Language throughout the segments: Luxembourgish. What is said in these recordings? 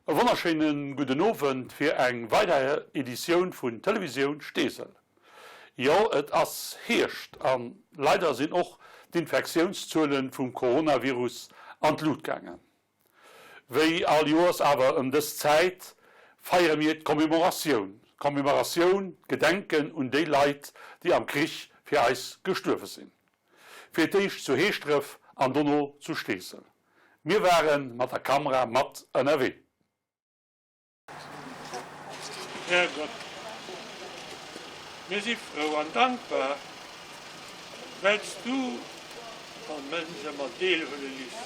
E wonnerschéine gudden Owend fir eng weider Editioun vun Televisioun Steesel. Jo, et ass Hierscht an leider sinn och d'Infektiounszuelen vum Coronavirus an d'Lut gaangen. Wéi all Joers awer ëm dës Zäit feiere mir d'Commemoratioun. D'Commemoratioun, d'Gedenken un déi Leit, déi am Krich fir eis gestuerwe sinn. Fir d'éischt zu Heeschdref an dono zu Steesel. Mir ware mat der Kamera mat ënnerwee. Här Gott, mir si frou an dankbar, well s du all Mënsch ëmmer deelhuele liss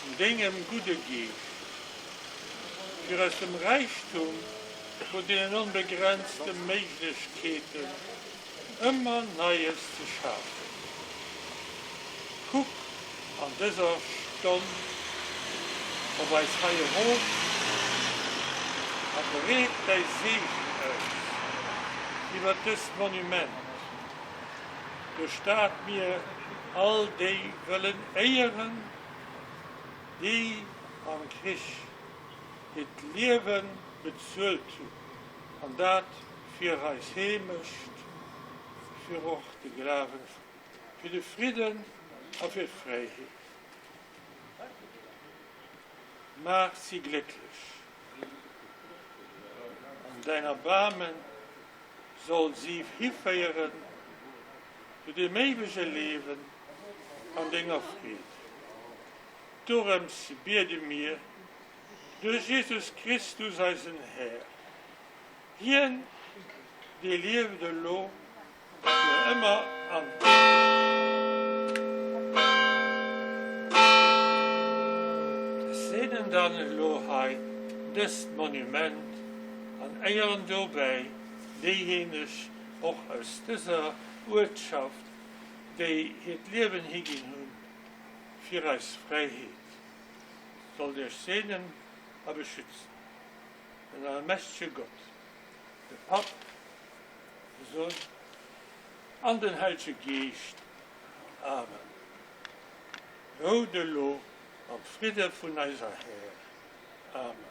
un dengem gudde Geescht, fir aus dem Räichtum vun deenen onbegrenzte Méiglechkeeten ëmmer Neies ze schafen. Kuck an dëser Stonn op eis hei erof a breet däi Seegen aus iwwer dëst Monument, duerch dat mir all déi wëllen éieren, déi am Krich hiert Liewe bezuelt hunn, an dat fir eis Heemecht, fir och de Glawen, fir de Fridden a fir d'Fräiheet. Maach si glécklech, an däin Erbaarme soll si hiféieren zu dem éiwege Liewen an denger Freed. Dorëms biede mir duerch Jesus Christus, eisen Här. Hien, dee lieft elo fir ëmmer an éiweg. Ech seenen dann elo hei dëst Monument an éieren dobäi déijéineg och aus dëser Uertschaft, déi hiert Liewen higinn hunn fir eis Fräiheet. Sollt Iech seenen a beschützen. Den allmächtege Gott, de Papp, de Sohn an den Hellege Geescht. Amen. Rout elo am Fridde vun eiser Här. Amen.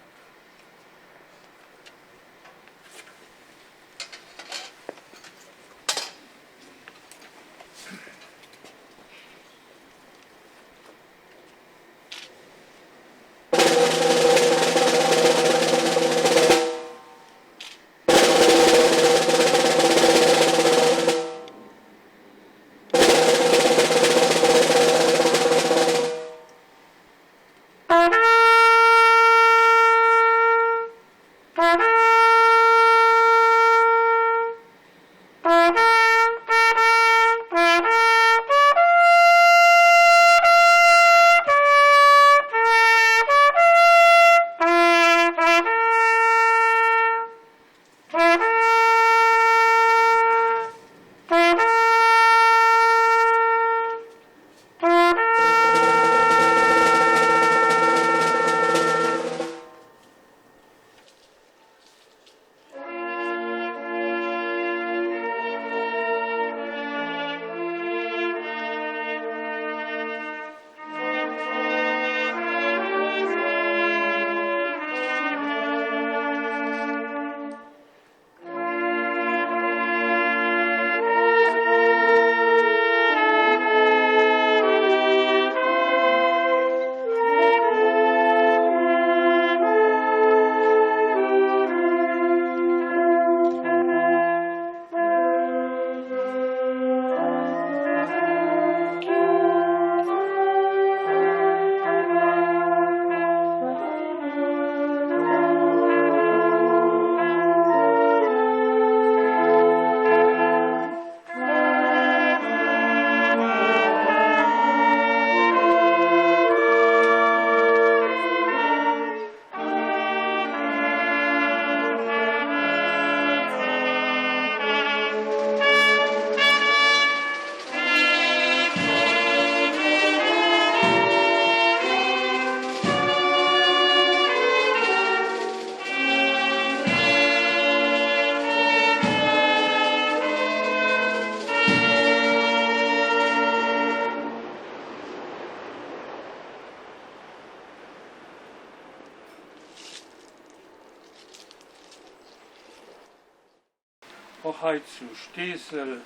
och hei zu Steesel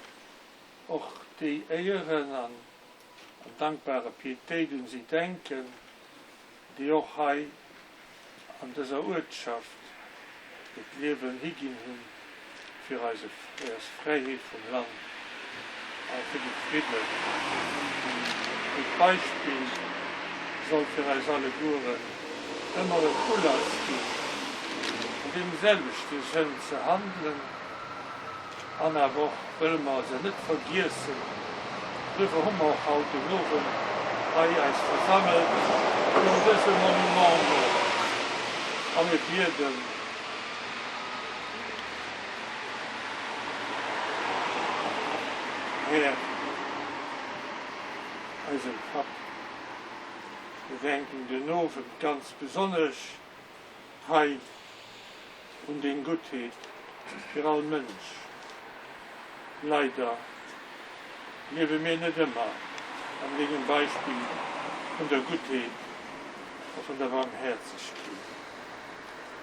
och déi éieren an an dankbare Pietéit un si denken, déi och hei an dëser Uertschaft hiert Liewen higinn hunn fir eise eis Fräiheet vum Land a fir de Fridden. Hiert Beispill soll fir eis allegueren ëmmer en Ulass ginn, an deem selwechte Sënn ze handelen. An awer och wëlle mer se net vergiessen. Duerfir hu mer och haut den Owend hei eis versammelt virun dësem Monument mort. A mir bieden. Här, eisem Papp. Mir denken den Owend ganz besonnesch hei un deng Guttheet fir all Mënsch. Leider liewe mir net ëmmer an dengem Beispill vun der Guttheet a vun der Barmhäerzegkeet.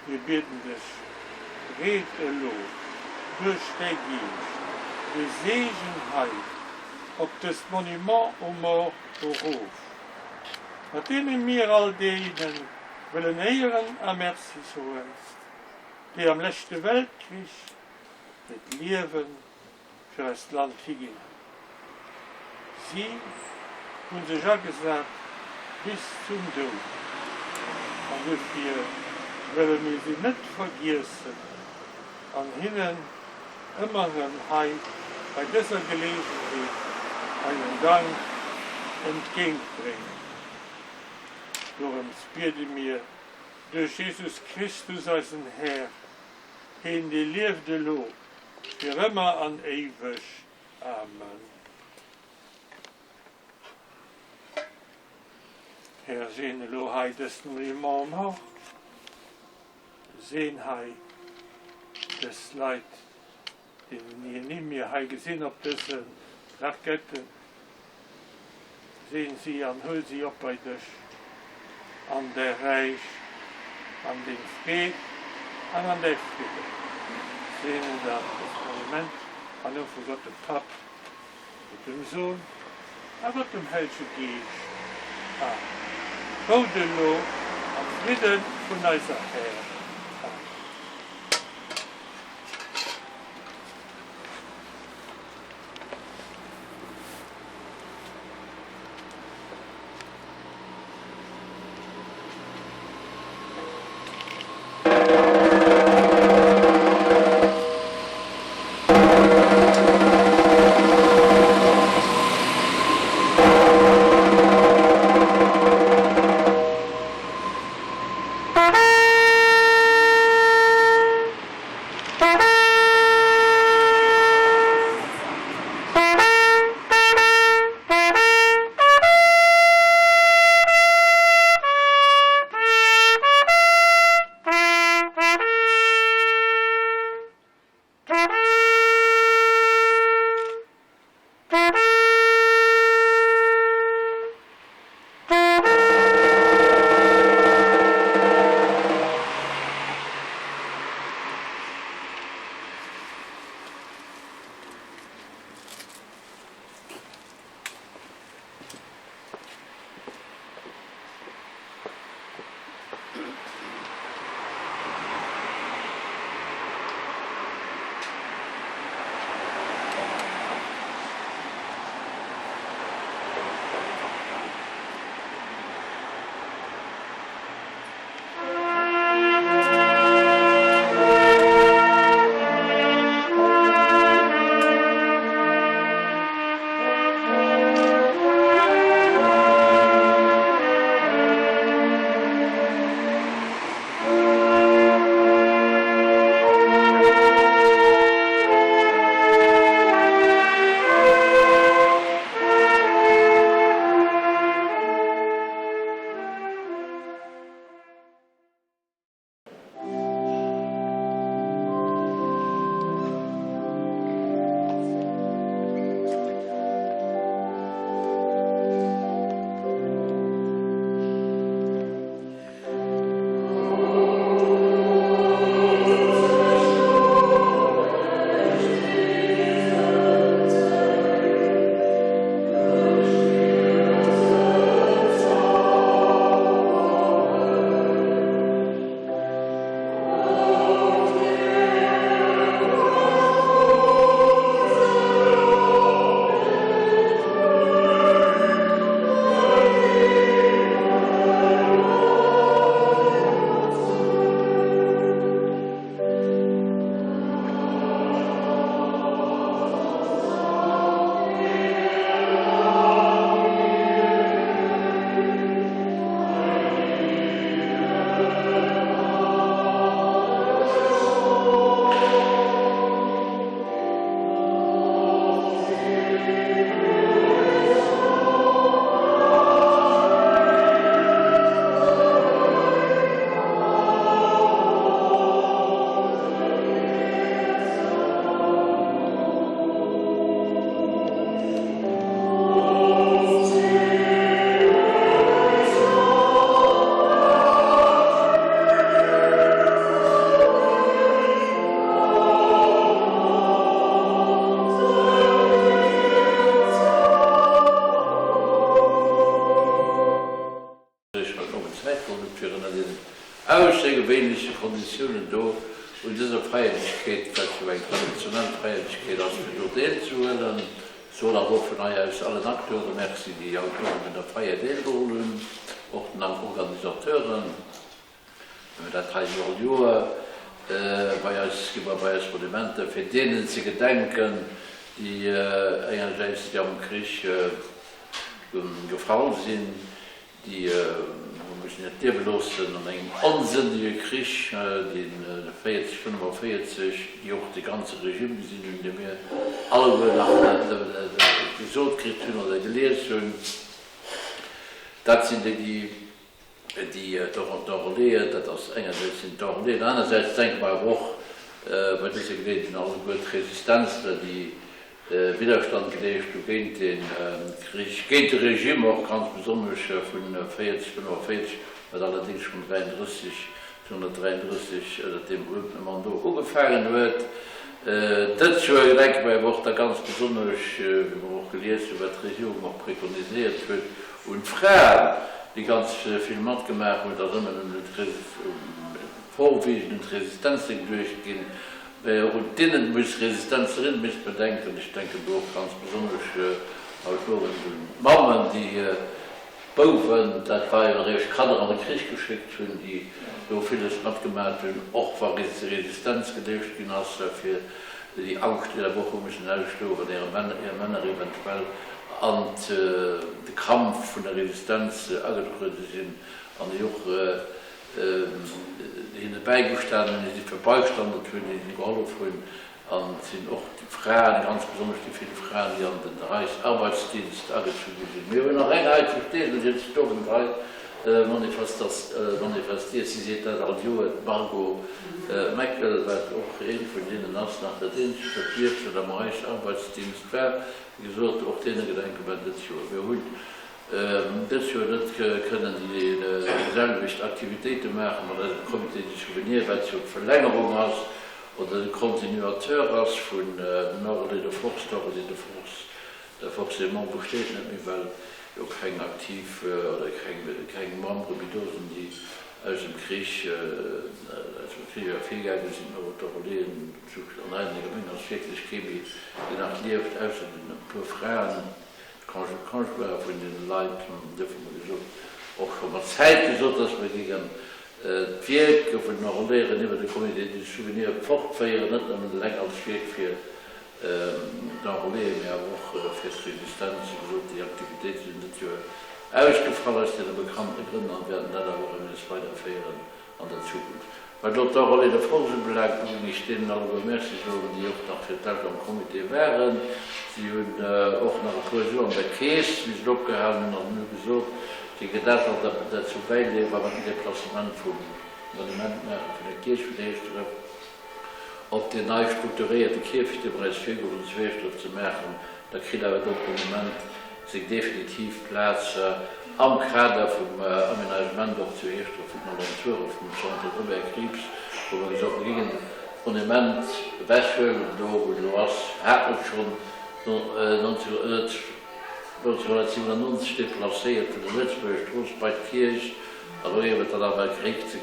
Mir bieden dech, reet elo duerch däi Geescht de Seegen hei op dëst Monument aux morts erof, mat deene mir all deenen wëllen éieren a Merci soen, déi am leschte Weltkrich hiert Liewe fir eist Land higinn hunn. Si hu sech agesat bis zum Doud an dofir wëlle mir si net vergiessen an hinnen ëmmer erëm hei bei dëser Geleegenheet eisen Dank entgéintbréngen. Dorëms biede mir duerch Jesus Christus, eisen Här, heen dee lieft elo fir ëmmer an éiweg. Amen. Här, seen elo hei dëst Monument mort, seen hei dës Leit, deenen hir Nimm mir hei gesinn op dëse Plaquetten, seen si an huel si op bei dech an däi Räich, an deng Freed an an däi Fridden. Seenen dat dëst Monument am Numm vu Gott dem Papp, Gott dem Sohn a Gott dem Hellege Geescht. Amen. Rout elo am Fridde vun eiser Här. Amen. ënner deenen aussergewéinleche Konditiounen do un dëser Feierlechkeet, wat jo eng traditionell Feierlechkeet ass, fir do deelzehuelen. Soen awer och vun hei aus allen Acteure Merci, déi haut Owend un der Feier deelgeholl hunn, och den Organisateuren. Mir hunn dat hei jo all Joer bei eis, gi mer bei eis Monumenter, fir deenen ze gedenken, déi engersäits déi am Krich gefall sinn, déi hu mussen hiert Liewe loossen an engem onsënnege Krich, dee 40, 45, déi och de ganze Regime gesinn hunn, dee mir alleguer nach gesot kritt hunn oder gelies hunn. Dat sinn déi, déi Déi d'Enrôléen, dat ass engersäits sinn d'Enrôléen, anersäits denke mer awer och bei dëser Geleeënheet un alleguer d'Resistenzler, déi Widderstand geleescht hu géint de Krich, géint de Regime och ganz besonnesch vun 40, 45, wat allerdéngs schonn 33, 1933 ënnert deem berühmtene Mann do ugefaangen huet. Dëst Joer gedenke mer awer och da ganz besonnesch, wéi mer och gelies hunn, wat d'Regierung och prekoniséiert huet, Un d'Fraen, déi ganz vill matgemaach hunn, et ass ëmmer nëmmen un vorwiegend un d'Resistenze geduecht ginn, mä och un d'Innenmusresistenzerinnen misst mer denken. Ech denken do och ganz besonnesch haut Owend un d'Mammen, déi d'Bouwen, dat war jo eréischt Kanner, an de Krich geschéckt hunn, déi do villes matgemaach hunn, och wa Resistenz geleescht ginn ass, fir déi Angscht, déi awer och hu mussen ausstoen, wann hire Männer eventuell an de Kampf vun der Resistenz agetruede sinn an déi och hinne bäigestanen hunn, déi si verbeistandert hunn, déi hinne gehollef hunn. An et sinn och déi Fraen, ganz besonnesch déi vill Fraen, déi an den Reichsarbeitsdienst agezu gi sinn. Mir hunn nach eng hei zu Steesel, déi huet sech d'Owend hei manifestiert. Si seet dat all Joer, d'Margot Meckel, wat och eent vun hinnen ass, nach dat eenzegt, wat lieft, wat am Reichsarbeitsdienst war. Wéi gesot, och deene gedenke mer dës Joer. Mir hunn dës Joer net kënnen déi selwecht Aktivitéite maache mat eisem Comité du Souvenir, wat jo d'Verlängerung ass oder de Continuateur ass vun den Enrôlés de force. D'Enrôlés de force forcément besteet net méi, well jo keng aktiv oder keng Membere méi do sinn, déi aus dem Krich, aus dem Krich ervirgaange sinn. D'Enrôléen An eiser Gemeng ass wierklech kee méi, deen nach lieft, ausser den e puer Fraen, d'Conjointë vun deene Leit. Duerfir hu mer gesot, och scho mat Zäit gesot, dass mer géingen d'Wierk vun den Enrôléieren iwwer de Comité du Souvenir fortféieren, net nëmmen eleng als Wierk fir d'Enrôléeën, mee awer och fir d'Resistenz. Wéi gesot, déi Aktivitéite sinn dëst Joer ausgefall aus deene bekannte Grënn an wäerten dat awer och ëm nees weiderféieren. an der Zukunft. Wat elo d'Enrôlés de force ubelaangt, do géing ech deenen alleguer Merci soen, déi och nach fir d'lescht am Comité waren. Si hunn och nach e puer Sue an der Keess, wéi se et opgehalen hunn, an hunn gesot, si géingen dat dann derzou bäileeën, wa mer den Déplacement vum Monument maache vun der Kierch vun Heeschdref op deen nei strukturéierte Kierfecht, dee mer eis virgeholl hunn zu Heeschdref ze maachen. Da kritt awer do d'Monument seng definitiv Plaz am Kader vum Aménagement och zu Heeschdref vun den Alentoure vum Centre Robert Krieps, wou mer gesot hunn, mir géingen d'Monument ewechhuelen, do wou et elo ass, haten et schonn 1997 deplacéiert vun der Lëtzebuerger Strooss bei d'Kierch a do géif et dann awer eng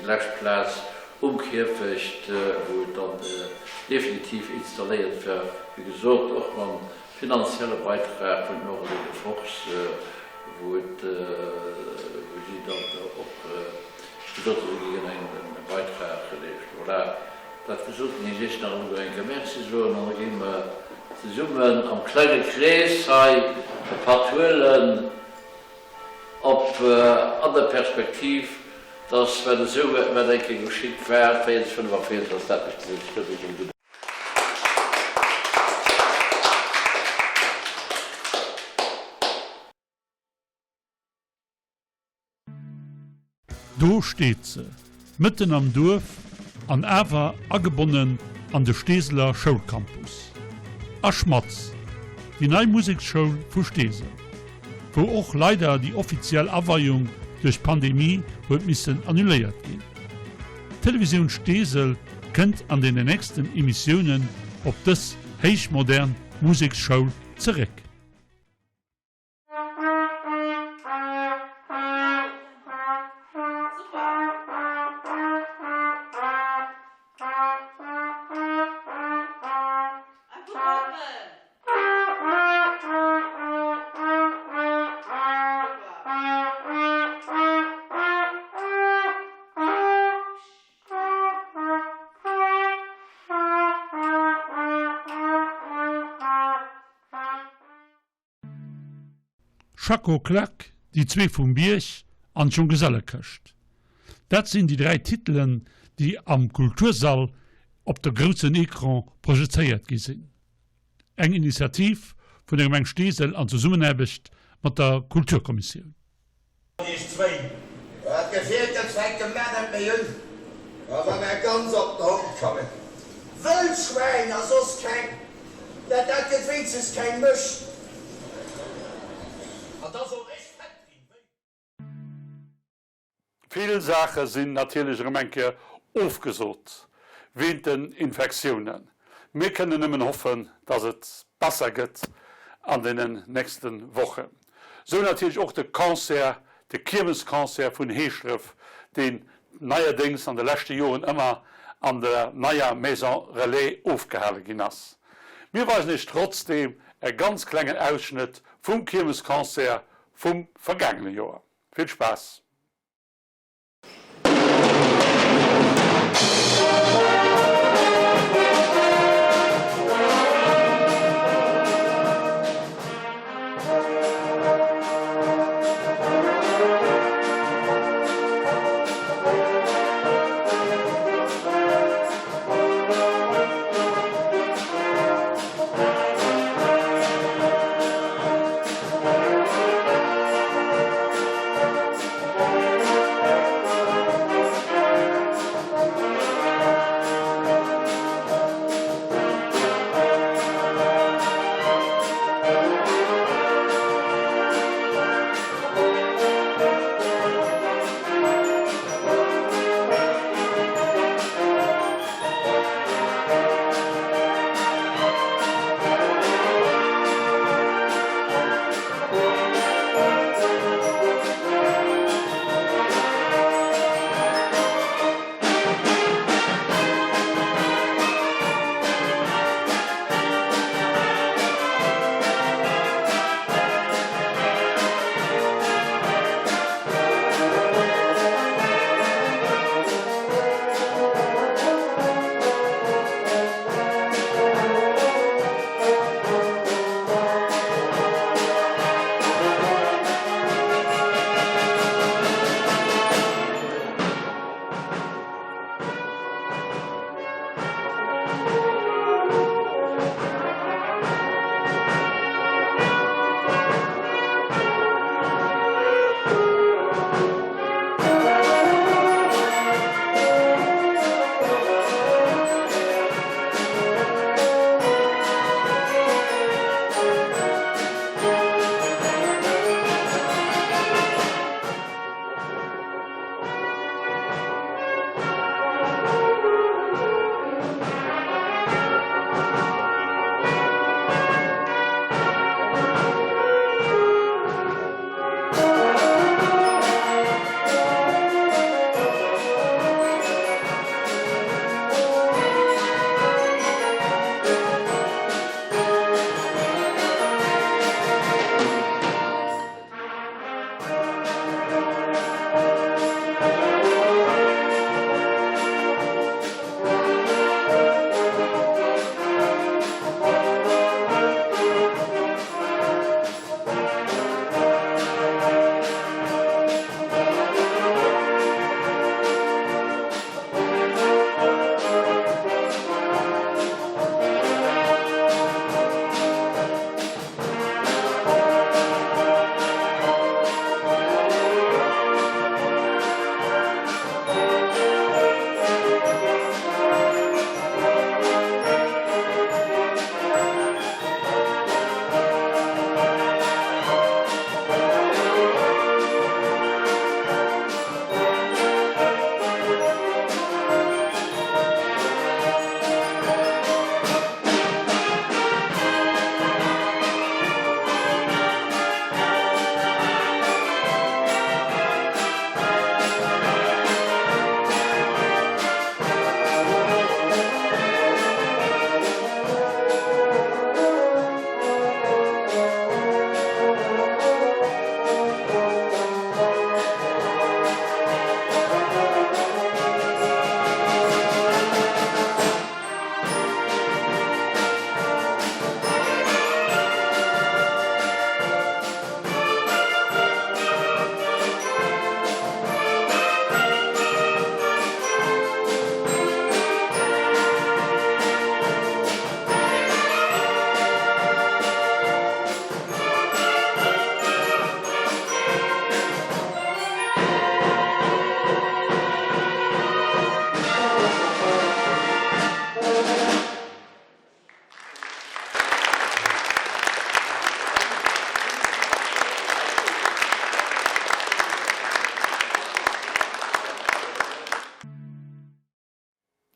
gréisst Plaz um Kierfecht, wou et dann definitiv installéiert war, wéi gesot och mam Finanzielle Beitrag vun den Enrôlés de force, wou et, wou si dann och gesot hunn, si géingen en Beitrag leeschten. Voilà, dat gesot, géing ech Iech nach alleguer eng Kéier Merci soen an da géinge mer zesummen am klenge Krees hei e Patt huelen op an der Perspektiv, dass, wat esou wat eng Kéier geschitt war, 40, 45, dass dat mech net esou. Do steet se, mëtten am Duerf an awer agebonnen an de Steeseler Schoulcampus. A Schmatz, déi nei Museksschoul vu Steesel, wou och leider déi offiziell Aweiung duerch d'Pandemie huet missen annuléiert ginn. D'Televisioun Steesel kënnt an den nächsten Emissiounen op dës héichmodern Museksschoul zeréck. Schacko Klak, Déi zwee vum Bierg an D'Jonggesellekëscht. Dat sinn déi 3 Titelen, déi am Kultursall op de groussen Ecran projezéiert gi sinn. Eng Initiativ vun der Gemeng Steesel an Zesummenaarbecht mat der Kulturkommissioun. Iech zwéin. Dat Gefier, dat fänke mer net méi un, a wa mer ganz op den Hond kommen. Wëllschwäin a soss keng, dat dat gëtt wéinstens keng Mëscht. An da soll ech fett ginn, wéi. Vill Saache sinn natierlech erëm eng Kéier ofgesot wéint den Infektiounen. Mir kënnen nëmmen hoffen, dass et besser gëtt an deenen nächste Wochen. Sou natierlech och de Concert, de Kiermesconcert vun Heeschdref, deen neierdéngs an de leschte Joren ëmmer an der neier Maison Relais ofgehale ginn ass. Mir weisen Iech trotzdeem e ganz klengen Ausschnëtt vum Kiermesconcert vum vergaangene Joer. Vill Spaass!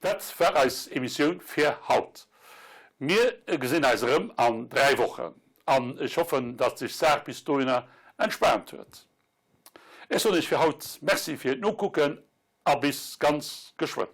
Dat war eis Emissioun fir haut. Mir gesinn eis erëm an 3 Wochen an ech hoffen, datt sech d'Saach bis dohinner entspaant huet. Ech soen iech fir haut Merci fir d'Nokucken a bis ganz geschwënn.